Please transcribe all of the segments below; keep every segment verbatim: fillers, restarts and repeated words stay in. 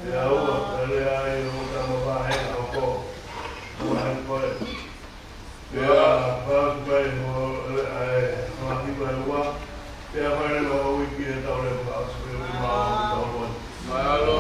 Pea ua, ʻa e lea ʻa e ʻo tama vahe ʻa ʻo ko. Vahe ko e. Pea pau mai ho, ʻa e, ʻa e, ʻa e, ʻa e, ua. Pea fai leva ʻa e uike ʻe tau leva ʻa e uike ʻe tau leva. Mālō.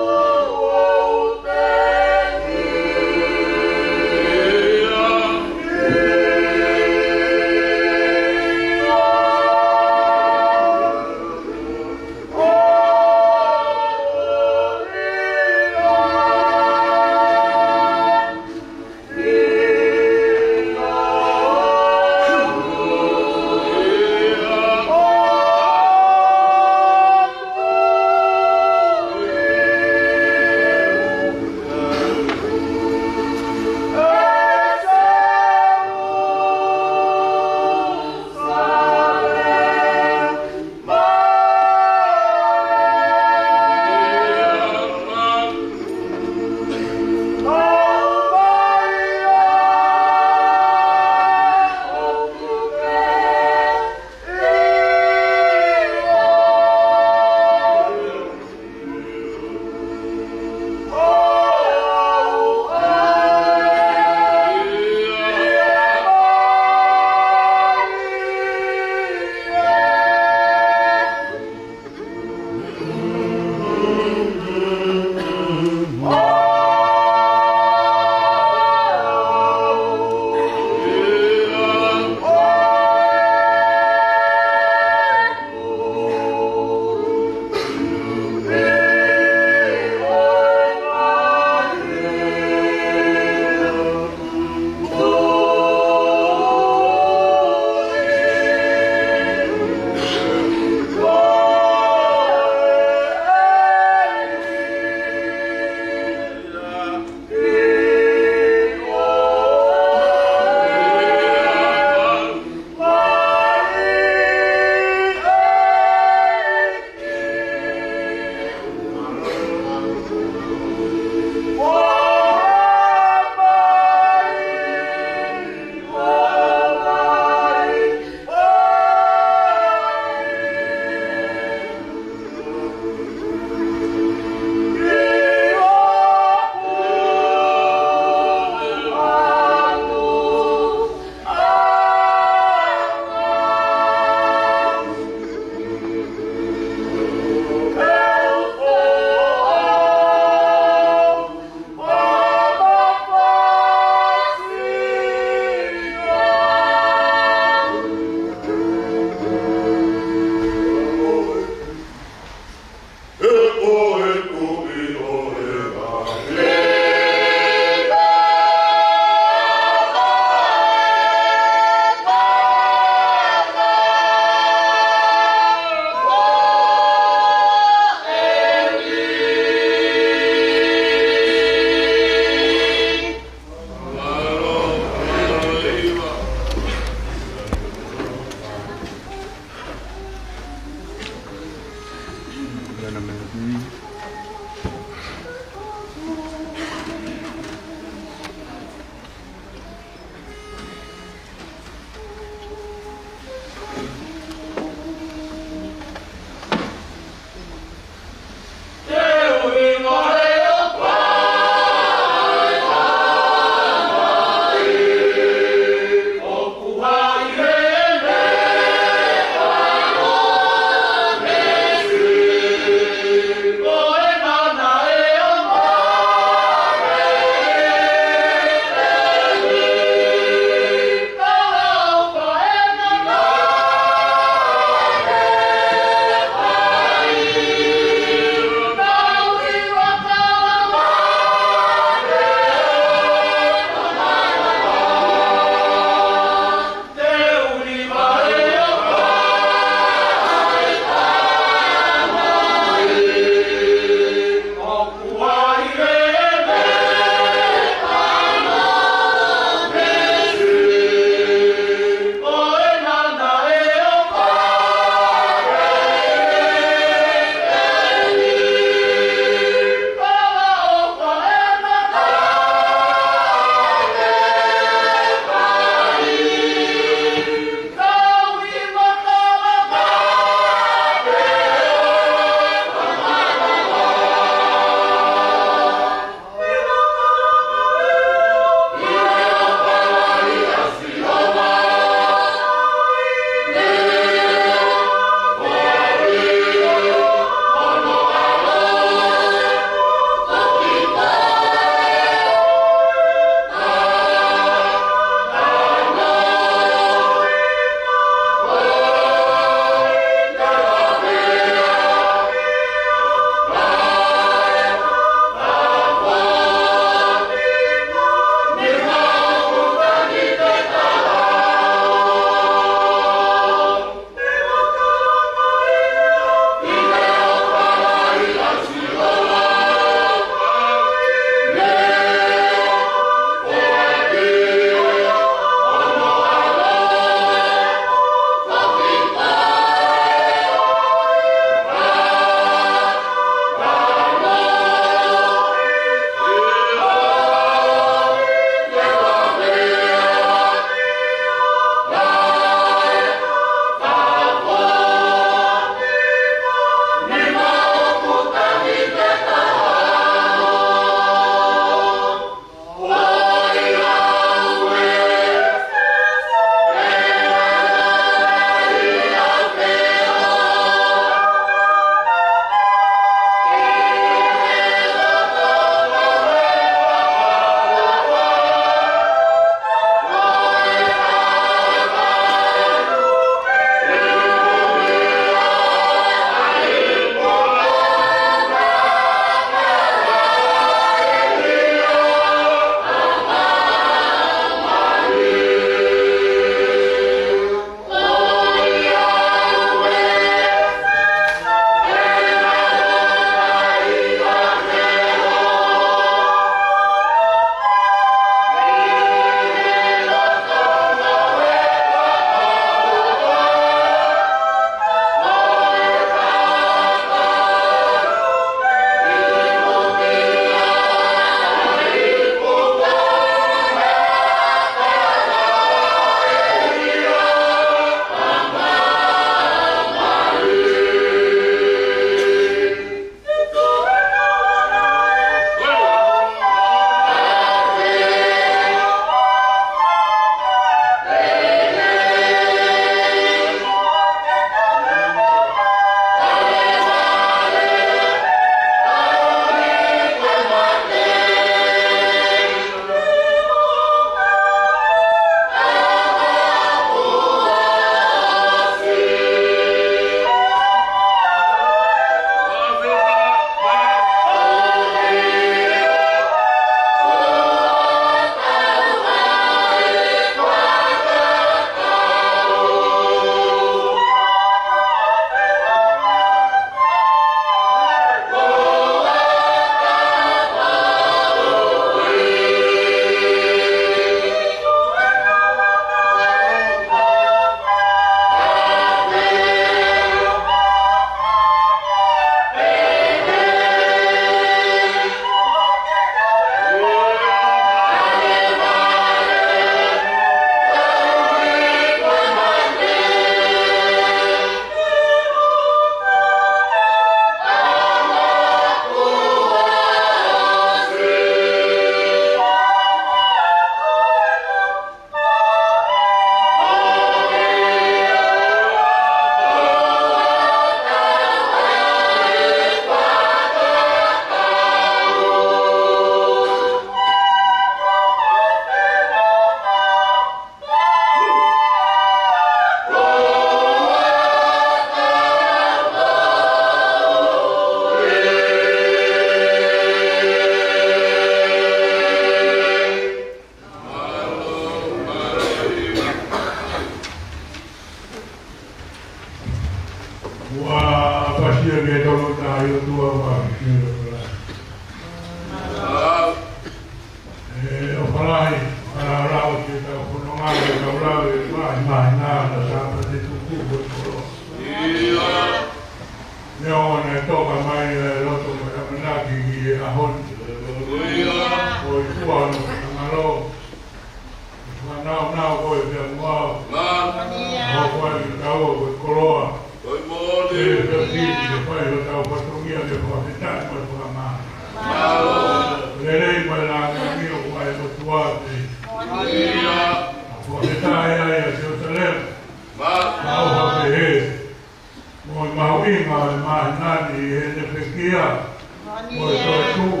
mo e toetuʻu.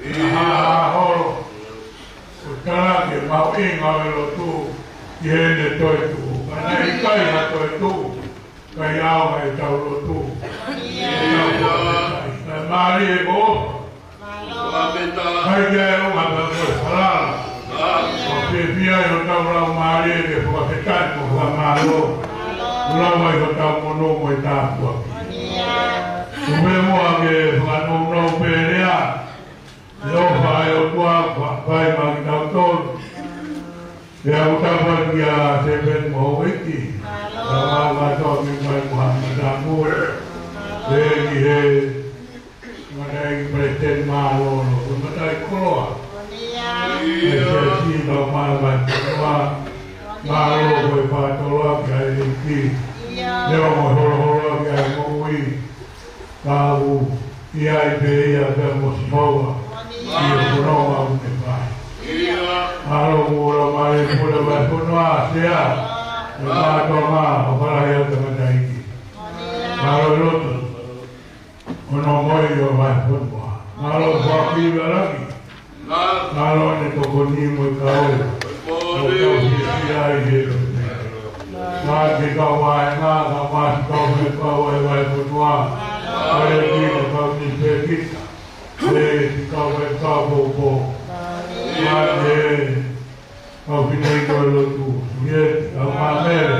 ʻI he holo ʻo e talaki e mahuʻinga ʻo e lotu ki heʻene toetuʻu. Ka naʻe ʻikai ha toetuʻu, ʻikai ʻaonga ʻetau lotu. Naʻe mālie ko ʻofa. ʻIkai ke ʻaonga pē ko e falala. ʻOku fiefia ai hotau laumālie ke fakafetaʻi mo fakamālō. Lau ai hotau monū mo e tāpuaki. ʻOku pehē muʻa ke fakanounou pē lea. ʻOfa ʻa e ʻOtua ʻoku fai maʻa kitautolu. Pea ʻoku tau fai kia Stephen mo Houʻeiki. Ka mau kātoa mei mai mo ha matamu. Pea ki he Tangataʻeiki Palesiteni mālōlō, ko e matai koloa. Pea siasi tau mana mai koloa. Mālō ko e fakatoloaki ʻa e ʻEiki. Leo mo holoholoaki ʻa e moʻui. Ka ʻoku ʻi ai pē ia pea mo Sihova. ʻI he fononga ʻoku ne fai. Mālō mo e ʻOtua mai pule mai fonua sea. Mo e kātoanga ʻo kalahi ʻa e tangataʻeiki. Mālō e lotu. Hono moʻui ʻo e fonua. Mālō e fakafiefia laki. Mālō ʻene tokoni mo e kau. ʻO kau fiefia ai he lotu. Mālō e kau vaenga, ka mālō e kau he kau e vaefonua. Mālō e kau nisipēkita. He kau he kau poupou. Mālō e kau fineʻeiki ʻo e lotu. Sulieti, kau māmele.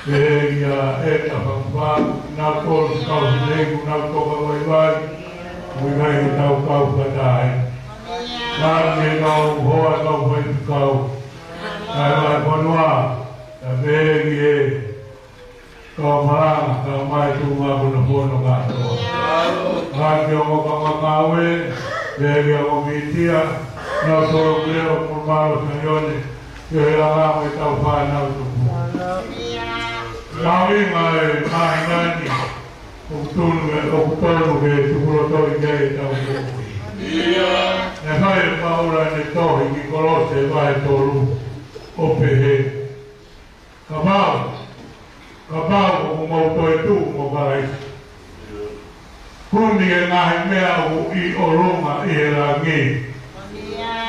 Pehē kia ʻEta Fangafanga, kinautolu kau fineʻeiki kuo nau toka vaivai, ʻoku ʻikai ke tau kau fakataha ai. Ka ke kau hoa, kau faifekau, kae vaefonua, ka pehē ki he kau malanga, kau mai tuʻunga kono fono kātoa. Ka ke ongo kau ngāue, pehē ki he ongo mītia, kinautolu kule ʻo Pulumalo Saione, ke he anga mo e tau fānau tupu. Mahuʻinga e māhina ni, ʻoku tonu ke, ʻoku tonu ke tukulotoʻi ke tau moʻui. Naʻe fai ʻe Paula ʻene tohi ki Kolose vahe tolu, ʻo pehē. Kapau, kapau ʻoku mou toetuʻu mo Kalaisi. Kumi e ngaahi meʻa ʻoku ʻi ʻolunga ʻi he langi.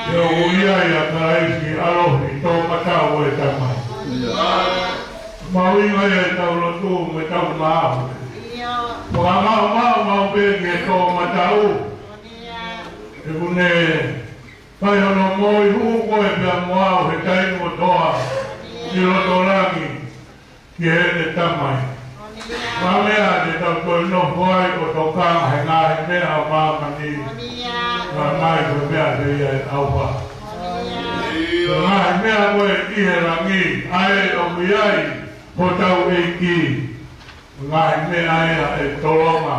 He ʻoku ʻi ai ʻa Kalaisi ʻalofi toʻomataʻu ʻo e Tamai. Mahuʻinga ia ʻetau lotu mo ʻetau maʻu. Fakamaʻumaʻu maʻu pē ki he toʻomataʻu. He ʻoku ne fai hono moʻui hū koe pea mo au he taimi kotoa ʻi loto langi ki heʻene Tamai. Ko e meʻa te tau toe nofo ai ʻo tokanga he ngaahi meʻa ʻo māmani. Ka mai ko e meʻa te ia e ʻauha. Ko e ngaahi meʻa ko ē ʻi he langi, ʻa ē ʻoku ʻi ai hotau ʻEiki. Ngaahi meʻa ia ʻe tolonga,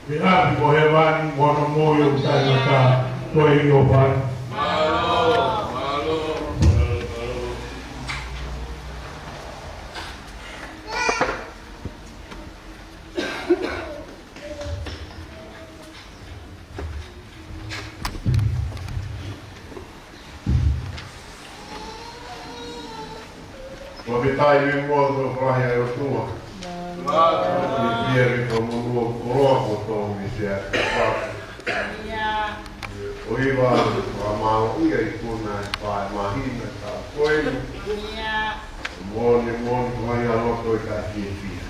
ʻe ʻapi ko hēvani, mo hono moʻui ʻoku taʻengata, ko e ʻofa. Fakafetaʻi muʻa ki he ʻofa lahi ʻa e ʻOtua. Kiʻi pia ke tau monū ʻo koloa ko tō mi se a kapa. ʻOiva, fakamālō ia ikuna e fā māhina ka ko e. Moʻoni, moʻoni, ko hai a loto e ka fiefia.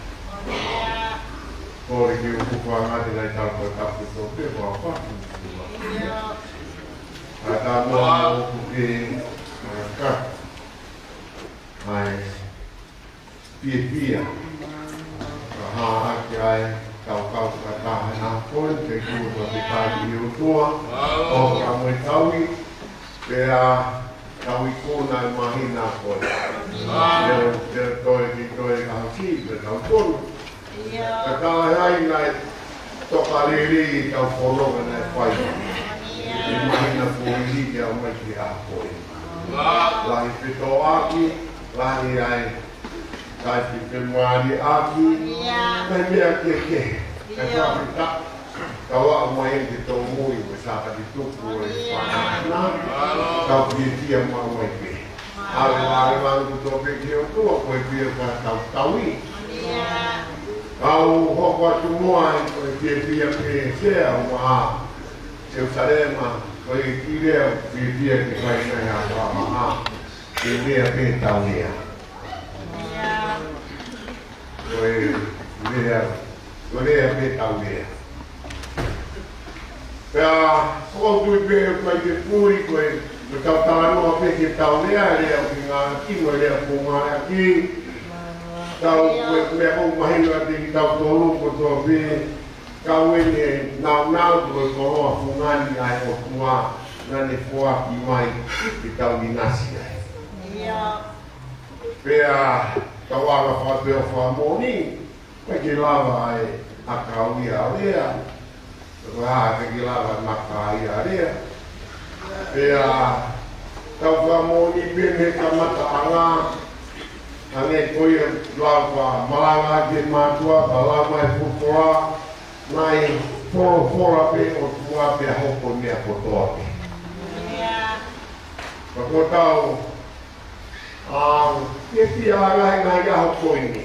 Kole ke u kupa ngati nai tau ko e kapu tō pe kua paku. Ka tā mua ʻoku ke, ka, ʻai, fiefia. Ka hā ake ai, tau kau ka taha na koe, te kua ko te kai i ʻOtua, ʻo ka mo e taui, pea tau ikuna e māhina koe. Leo, leo toe ki toe ka haki, pea tau konu. Ka tau hai nai toka lili tau kono ka nai fai. E mahina ko ili ke au mai ki a koe. Lahi petoaki, lahi ai. Kai ki pe mali aki. Kai mea ke ke. Kai ka pita. Kau a mai ke tō mui, me sa ka ki tuku e whakana. Kau ki tia mau mai ke. Ave, ave, ave, tu tō pe ki o tua, koe pia ka tau taui. Kau hoko atu mua e koe Fiefia pē, Sea, ua, Selusalema, ko e kiʻi lea ʻoku fiefia ke fai mai ha fakamamaʻa, ko e lea pē ʻetau lea. Ko e lea, ko e lea pē ʻetau lea. Pea, ʻoku ou tui pē ʻoku ʻikai ke puli, ko e, ko ʻetau talanoa pē ki heʻetau lea, lea ʻoku ngāueʻaki, mo e lea ʻoku ngāueʻaki. Tau, ko e meʻa ʻoku mahino kiate kitautolu kotoa pē, kau eni e nāunau ko e koloa fungani ʻa e ʻOtua naʻa ne foaki mai ke tau ʻinasi ai. Pea, tau anga fakapē ʻo fakamoʻoni, ʻikai ke lava ʻa e ʻakau ia ʻo lea. Ko e hā ʻikai ke lava ʻa e maka ia ʻo lea. Pea, tau fakamoʻoni pē mei he kamataʻanga, hangē ko ia ʻoku lau, pea malanga ki he mātuʻa, pea lau mai e folofola, naʻe folofola pē ʻOtua pea hoko e meʻa kotoa pē. Pea ko ʻetau, ʻa, ke fia ala he ngaahi ʻaho ko eni.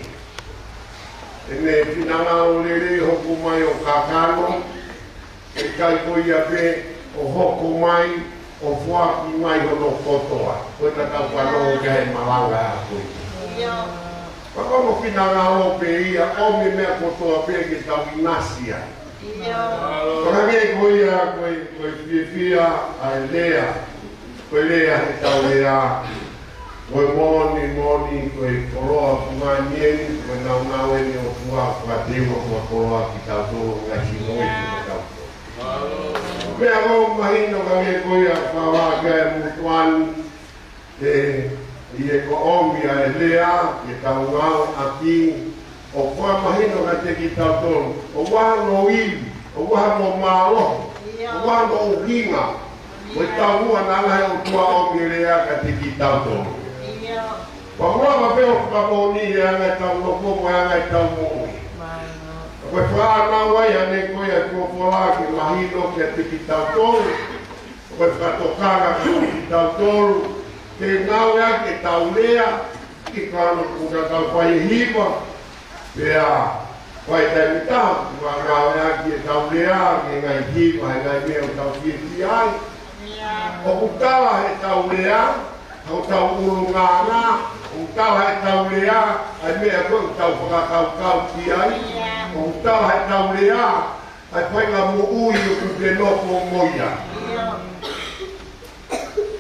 ʻEne finangalo lelei hoko mai ʻo kakano, ʻikai ko ia pē ʻo hoko mai ʻo foaki mai hono kotoa. Ko e naʻa tau fanongo ki ai he malanga ʻaho ko eni. Pea ko hono finangalo pē ia ʻo ʻomi e meʻa kotoa pē ke tau ʻinasi ai. Pea hangē ko ia, ko e, ko e fiefia ʻa e lea, ko e lea heʻetau lea, ko e moʻoni, moʻoni, ko e koloa fungani eni, ko e nāunau eni ʻo e ʻOtua, ko e teunga ko e koloa kitautolu, ngaahi sino eni kitautolu. Meʻa ʻoku mahino hangē ko ia ʻoku fakahā ʻe he motuʻa ni, ʻe, ʻi he ko e ʻomi ʻa e lea ke tau ngāueʻaki, ʻoku fakamahino kiate kitautolu ʻoku ʻi ai hono ivi, ʻoku ʻi ai hono mālohi, ʻoku ʻi ai hono ʻuhinga. Ko e taumuʻa naʻa ne ʻOtua ʻomi e lea kiate kitautolu. Pea ʻoku lava pē ʻo fakamoʻoni he anga ʻetau nofo mo e anga ʻetau moʻui. Ko e fānau ai ʻa eni ko ia ʻoku folofola ke mahino kiate kitautolu. Ko e fakatokanga kiate kitautolu, ke ngāueʻaki ʻetau lea, ki he kano kuo tau fai e hiva, pea, fai taimi ʻe taha, ʻoku ngāueʻaki ʻetau lea, ki he ngaahi hiva, he ngaahi meʻa ʻoku tau fiefia ai. ʻOku tala heʻetau lea, hotau ʻulungaanga, ʻoku tala heʻetau lea, ʻa e meʻa ko ē ʻoku tau fakakaukau ki ai, ʻoku tala heʻetau lea, ʻa e faʻahinga moʻui ʻoku te nofo mo ia.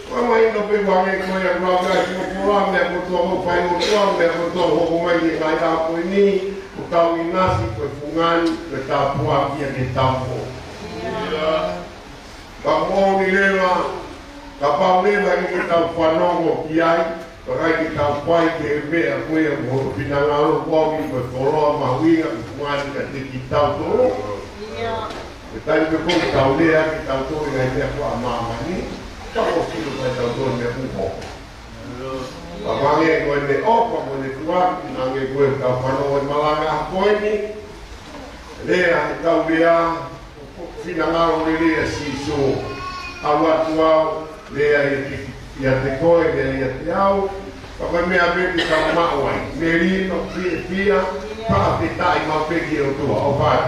Fakamahino pē hangē ko ia ʻoku lau ʻa e folofola, meʻa kotoa ʻoku fai ʻe he ʻOtua, meʻa kotoa ʻoku hoko mai he ngaahi ʻaho ko eni, ko ʻetau ʻinasi, ko e fungani, ko e tāpuaki ia ki heʻetau moʻui. Ka moʻoni leva, kapau leva ʻikai ke tau fanongo ki ai, pea ʻikai ke tau fai ki he meʻa ko ia ʻoku hono finangalo ʻoku ʻomi ko e koloa mahuʻinga ʻoku fungani kiate kitautolu. Ko e taimi pē ko ē ʻoku tau lea kitautolu he ngaahi meʻa ko ē ʻa māmani, tau ʻosi ʻilo ʻe tautolu e meʻa ʻoku hoko. Pea hangē ko ʻene ʻofa mo ʻene foaki, hangē ko ʻetau fanongo he malanga ko eni, lea heʻetau lea, finangalo lelei ʻa Sīsū. ʻAlu atu au, lea ʻiate, ʻiate koe, lea ʻiate au. Pea ko e meʻa pē ke tau maʻu ai. Melino, fiefia, fakafetaʻi maʻu pē ki he ʻOtua. ʻOfa atu.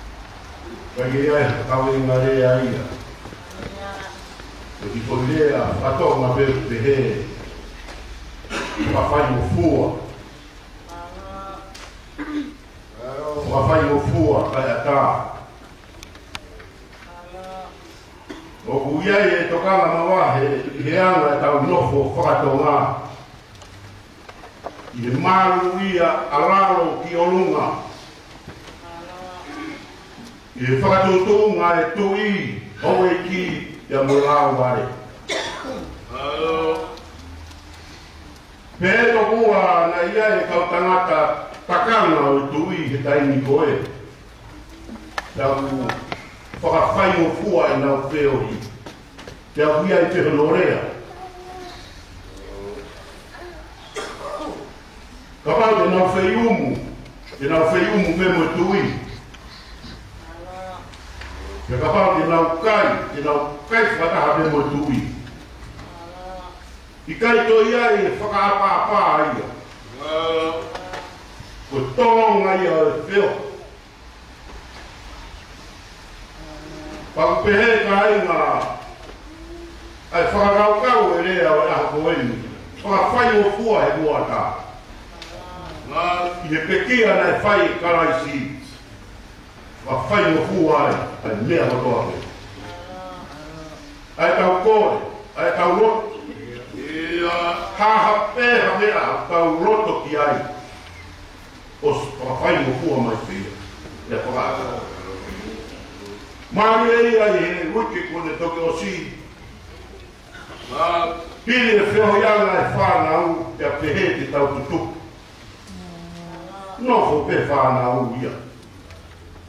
Ka ʻi ai ha kaveinga lea ia, ko e kiʻi foʻi lea faka-Tonga pē ʻoku pehē, fakafaingofua. Fakafaingofua kae ʻatā. ʻOku ʻi ai e tokanga mavahe ʻi he anga ʻetau nofo faka-Tonga, ʻi he malu ia ʻa lalo ki ʻolunga. ʻI he fakatuʻutuʻunga ʻa e tuʻi, houʻeiki, pea mo e lao vale. Pea tokua naʻe ʻi ai e kau tangata takanga ʻo e tuʻi he taimi ko ē. Naʻa ku fakafaingofua ʻenau feohi. Pea ʻoku ʻi ai pē hono lea. Kapau te nau feiumu, te nau feiumu pē mo e tuʻi. Pea kapau te nau kai, te nau kai fakataha pē mo e tuʻi. ʻIkai toe ʻi ai e fakaʻapaʻapa ia. Ko e tōʻonga ia ʻo e feohi. Pea ʻoku pehē kāinga, ʻa e fakakaukau e lea ʻo e ʻaho ko eni. Fakafaingofua he kuata. ʻI he pekia naʻe fai ʻe Kalaisi. Fakafaingofua ai, ʻa e meʻa kotoa pē. ʻA e tau kole, ʻa e tau loto. ʻIo, ha ha pē ha meʻa ʻoku tau loto ki ai. ʻOsi fakafaingofua mai pē ia. ʻE fakaʻatā. Mālie ia ʻi he uike kuo ne toki ʻosi. Pili e feohiʻanga e fānau, pea pehē te tau tutuku. Nofo pē fānau ia.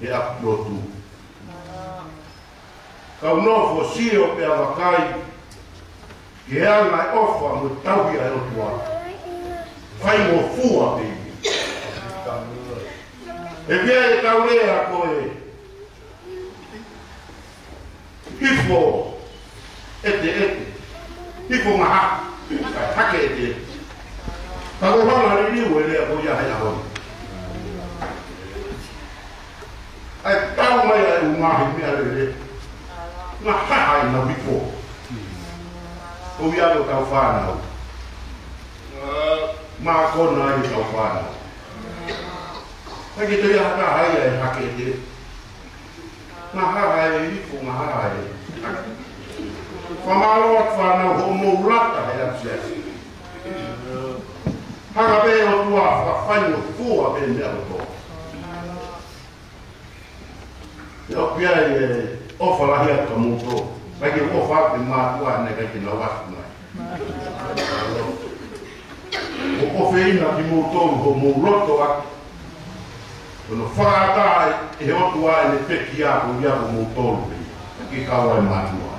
He ʻapi lotu. Kau nofo sio pea vakai. Ke anga e ʻofa mo e tauhi ʻa e ʻOtua. Faingofua pē ia. ʻE pea e tau lea ko e hifo ʻeteʻete. Hifo ngaha. Kae hake ʻeteʻete. Ka ko hanga liliu e lea ko ia he ʻaho ni. ʻAi tau mai ʻa e ʻū ngaahi meʻalele. Ngaha ʻenau hifo. Ko ia ʻo tau fānau. Mākona ai tau fānau. Ka ke te ia hata hai ʻa e hake ʻeteʻete. Ngaha ʻa e hifo, ngaha ʻa e. Fakamālō atu fānau hoʻomou lata he asiasi. Hanga pē ʻOtua fakafaingofua pē meʻa kotoa. ʻIo pea ʻe ʻofa lahi atu kia moutolu. ʻIkai ke ʻofa atu ki he mātuʻa naʻe ʻikai ke nau ʻasi mai. ʻOku ʻofeina kimoutolu hoʻomou loto atu. Ko hono fakaʻatā ʻe he ʻOtua ʻene pekia ko ia ko moutolu pē. Ke kau ai mātuʻa.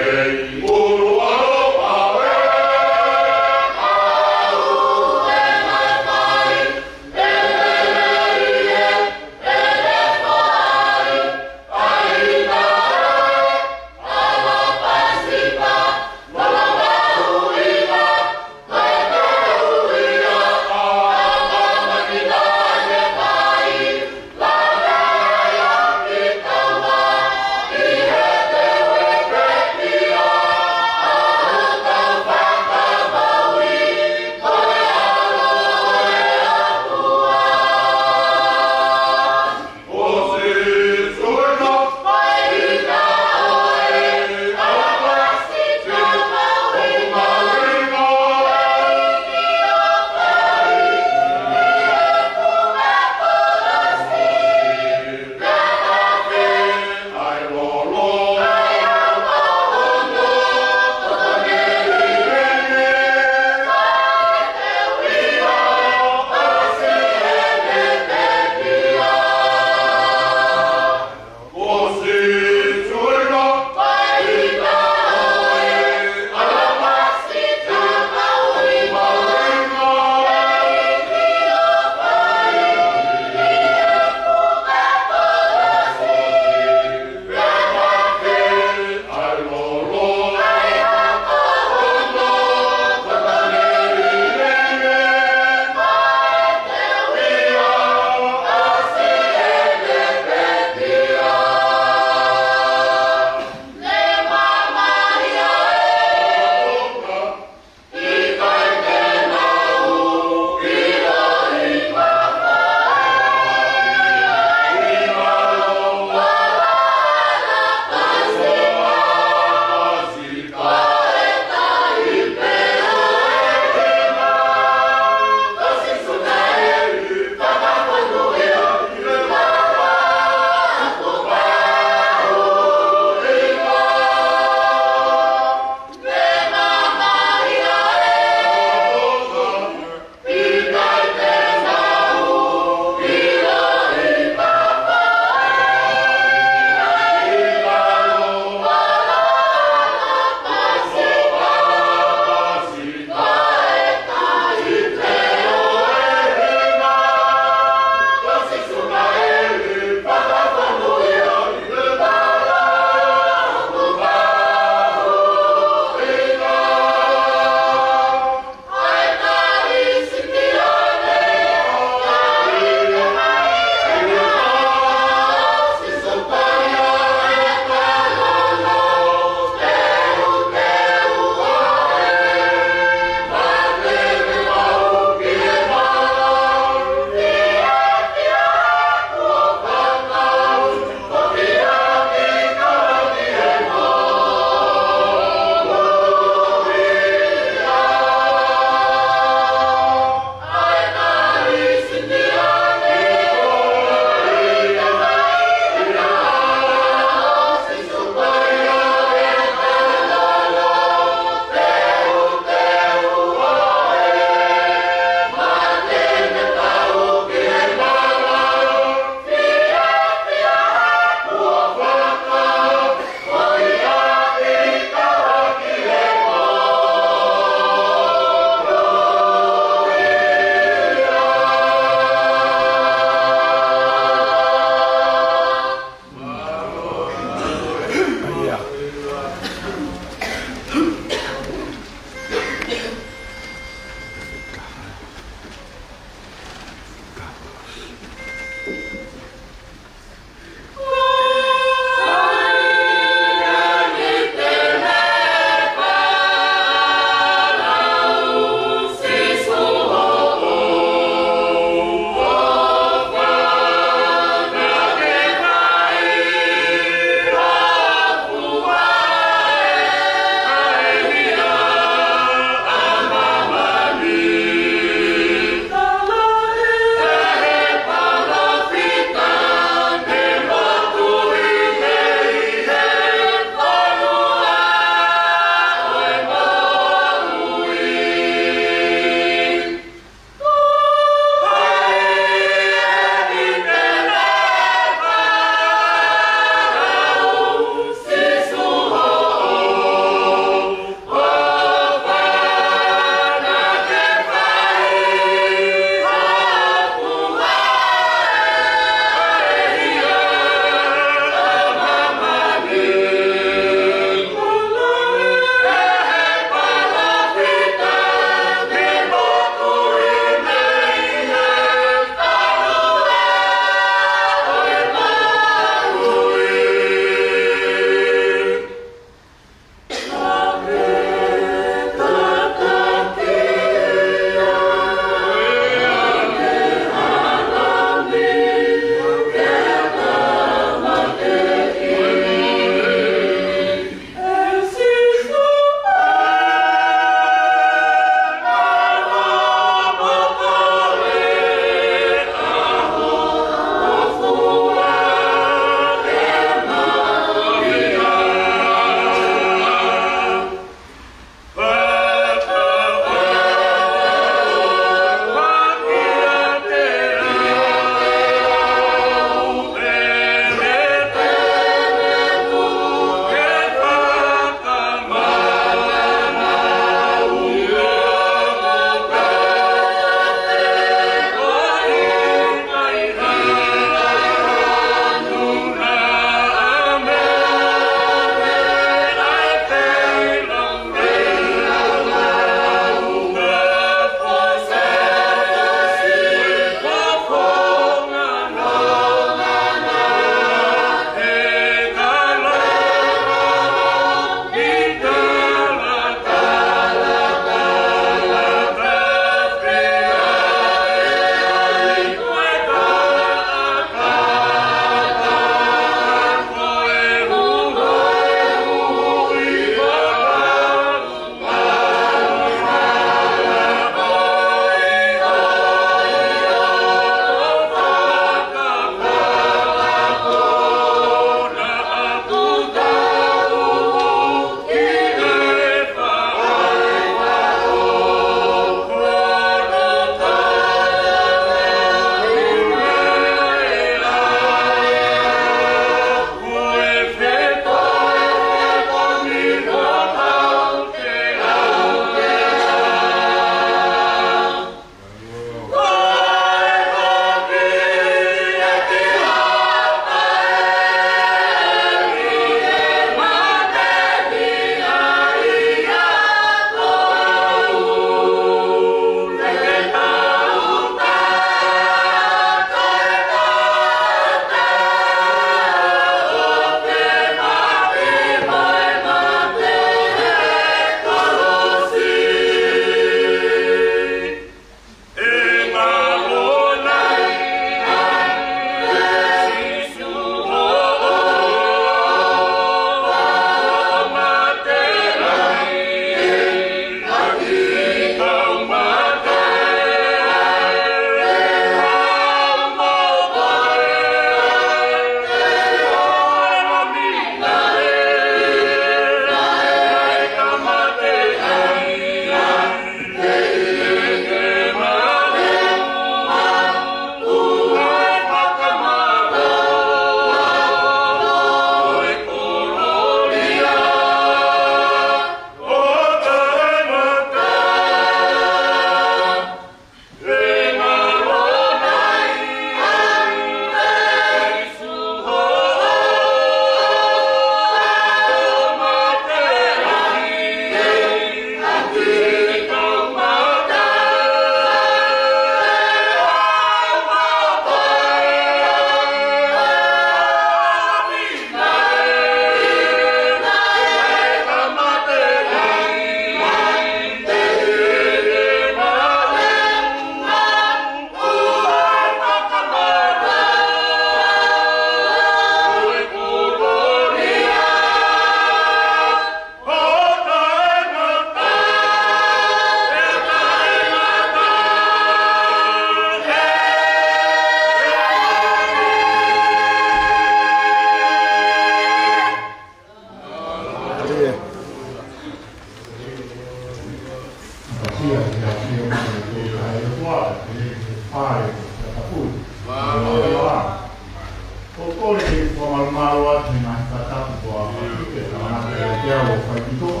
Kole ke fakamalumalu atu he ngaahi fakatapu kuo aʻu ki he tangata ʻe te au ʻo fai ki tuʻa.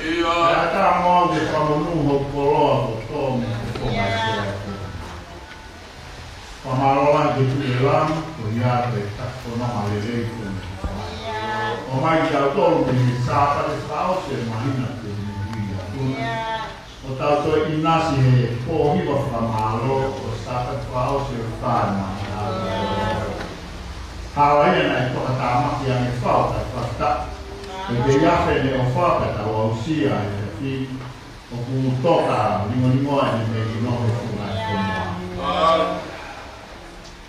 ʻIo. Pea ʻatā mo au ke fakamonū hoku koloa ko tō me ko fonga ʻi he ʻaho. Fakamālō lahi ki he Tuʻi ʻo e Langi, ko ia ko e taki fononga lelei ko eni. ʻOmai kiate kitautolu mei he Sāpate fakaʻosi ʻo e māhina ko eni. ʻIo. ʻO tau toe ʻinasi he pō hiva fakamālō ʻo e Sāpate fakaʻosi ʻo e fānau. Hala ia naʻe toka tāmaki ange fau kae fakatapu. Ko e kei afe ne ʻofa pea tau aʻusia he efiafi ni. ʻOku toka lingolingoa ʻene melino he funga ʻo e fonua.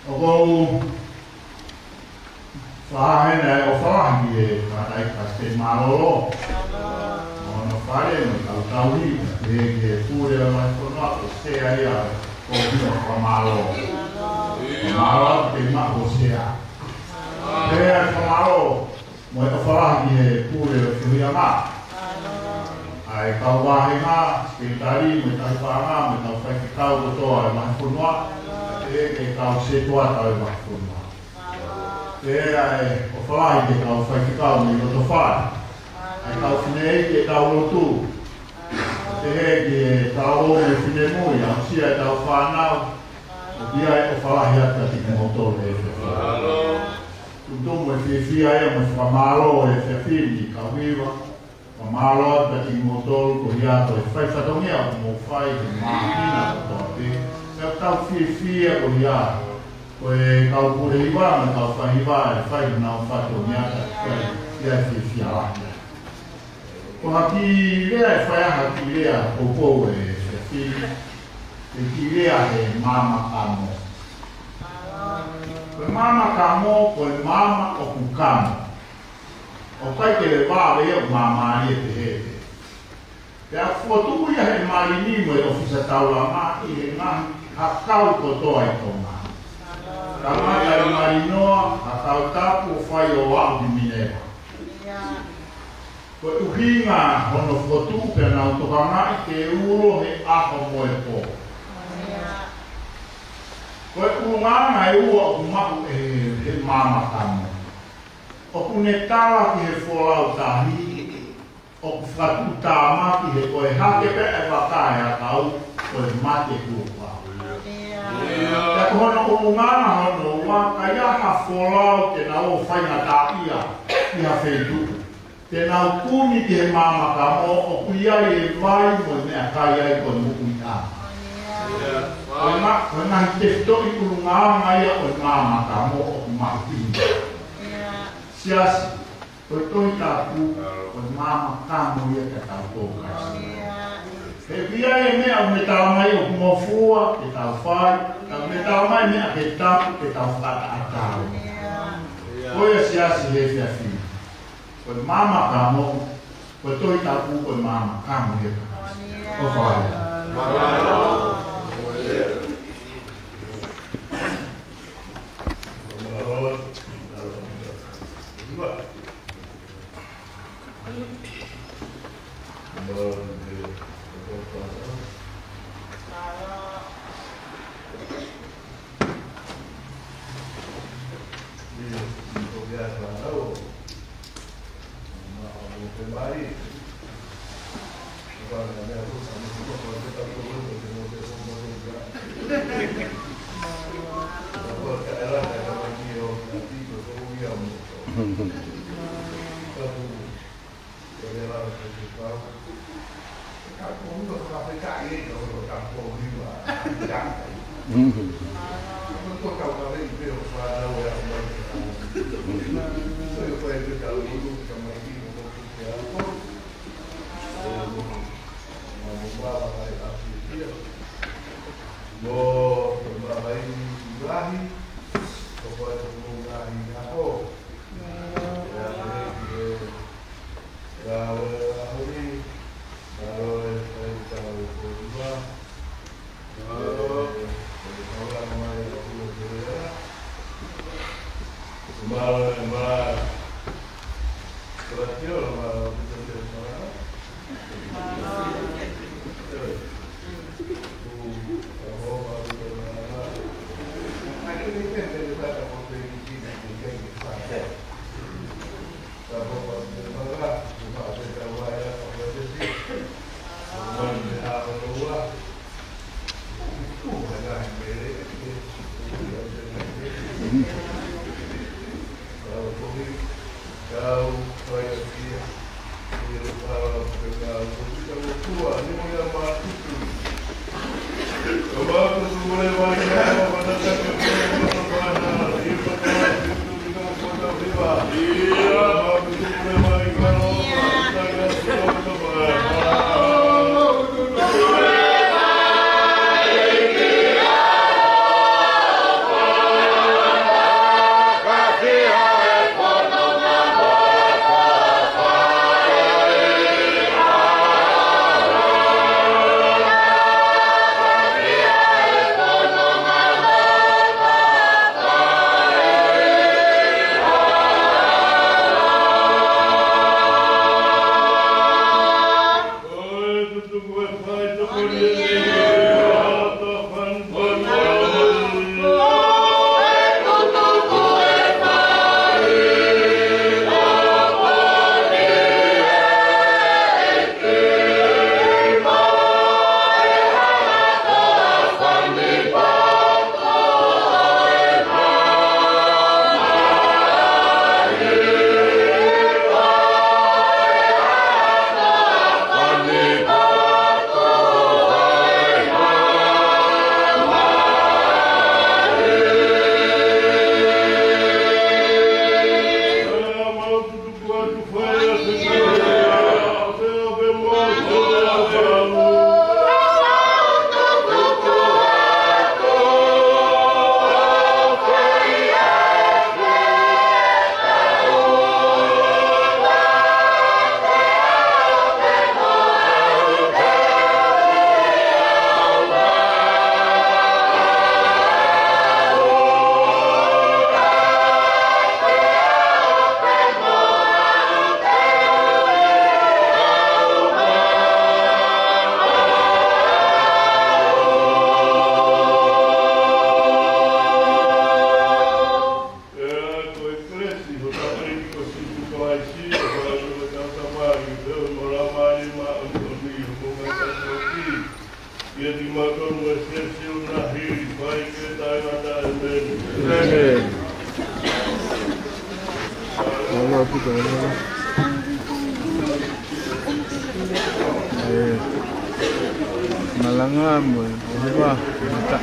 ʻOku ou fakahā heni ʻa e ʻofa lahi ki he tangataʻeiki Palesiteni mālōlō mo hono fale mo e kau tauhi, pea pehē ki he pule ʻo e vahefonua ko e sea ia ʻo e pō hiva fakamālō. Mālō atu pē maʻu ʻo sea. Pea fakamālō mo e ʻofa lahi ki he pule ʻo e fehuʻiʻanga, ʻa e kau vāhenga, sekelitali, mo e tauhi paʻanga, mo e kau faifekau kotoa ʻo e vahefonua, pea pehē ki he kau sētuata ʻo e vahefonua. Pea ʻofa lahi ki he kau faifekau mei loto fale, ʻa e kau fineʻeiki ʻetau lotu, pea pehē ki he talavou mo e finemui, aʻusia ʻetau fānau, ʻoku ʻi ai e ʻofa lahi atu kiate kimoutolu he efiafi ni. Tuku mo e fiefia ia mo e fakamālō he efiafi ni, kau hiva, fakamālō atu kiate kimoutolu ko ia ko e fai fatongia ʻoku mou fai he māhina kotoa pē. Pea ʻoku tau fiefia ko ia, ko e kau pule hiva mo e kau faihiva ʻe fai honau fatongia, ka ʻoku ʻi ai e fiefia lahi. Ko ha kiʻi lea ʻe fai, ha kiʻi lea poupou he efiafi ni, ʻe kiʻi lea he maama kamo. Ko e maama kamo, ko e maama ʻoku kamo. ʻOku ʻikai ke vave ia ʻo māmālie pehē pē. Pea ʻoku fokotuʻu ia he malini mo e ʻōfisa taulanga ʻi he ngaahi hakau kotoa ʻi Tonga. Kamata ʻi Malinoa, Hakau Tapu ʻo fai ʻo aʻu ki Mineva. Ko e ʻuhinga hono fokotuʻu pea nau tokangaʻi ke ulo he ʻaho mo e pō. Ko e ʻulungaanga ʻe ua ʻoku maʻu ʻe he maama kamo. ʻOku ne tala ki he folau tahi, ʻoku fakatuʻutāmaki he ko e hake pē ʻa e vaka ʻi he hakau, ko e mate kuo pau. Pea ko hono ʻulungaanga hono ua, ka ʻi ai ha folau te nau ō ʻo faingataʻaʻia ʻi ha feituʻu, te nau kumi ki he maama kamo, ʻoku ʻi ai e vai mo e meʻakai ai ko e moʻuiʻanga. Ko e ngaahi, ko e ngaahi tefitoʻi ʻulungaanga ia ʻo e maama kamo ʻoku mahuʻinga. Siasi, ko e Tohi Tapu, ko e maama kamo ia kiate kitautolu Kalisitiane. He ʻoku ʻi ai e meʻa ʻoku ne talamai ʻoku ngofua ke tau fai, ka ʻoku ne talamai e meʻa ke tapu ke tau fakaʻatā. Ko ia, siasi, he efiafi ni, ko e maama kamo, ko e Tohi Tapu ko e maama kamo ia. ʻOfa lahi. Malanga mo e ʻohipa, mata.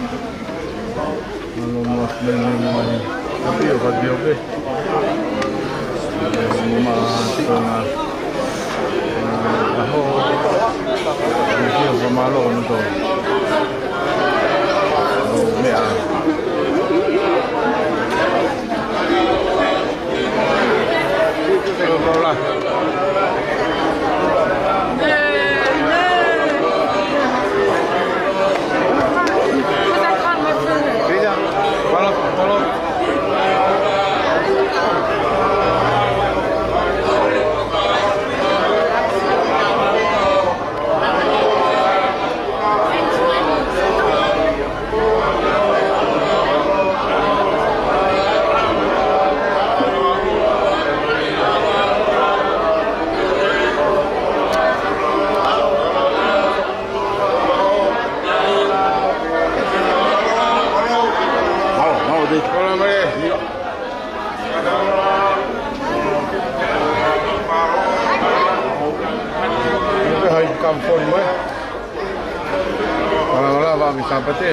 Mālō mo e mene mo e ʻapi ʻo Fatiope. Mo ma tona. Aho. Io, mālō no to. ʻO meʻa. Hola, Maria. Hai kampon mo e. Hola, hola, va mi Sāpate.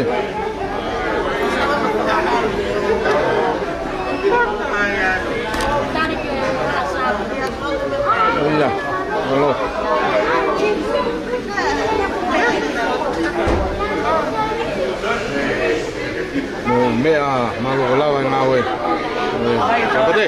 Ia, hola. Mo meʻa, mālō ko lava e ngāue. Sāpate.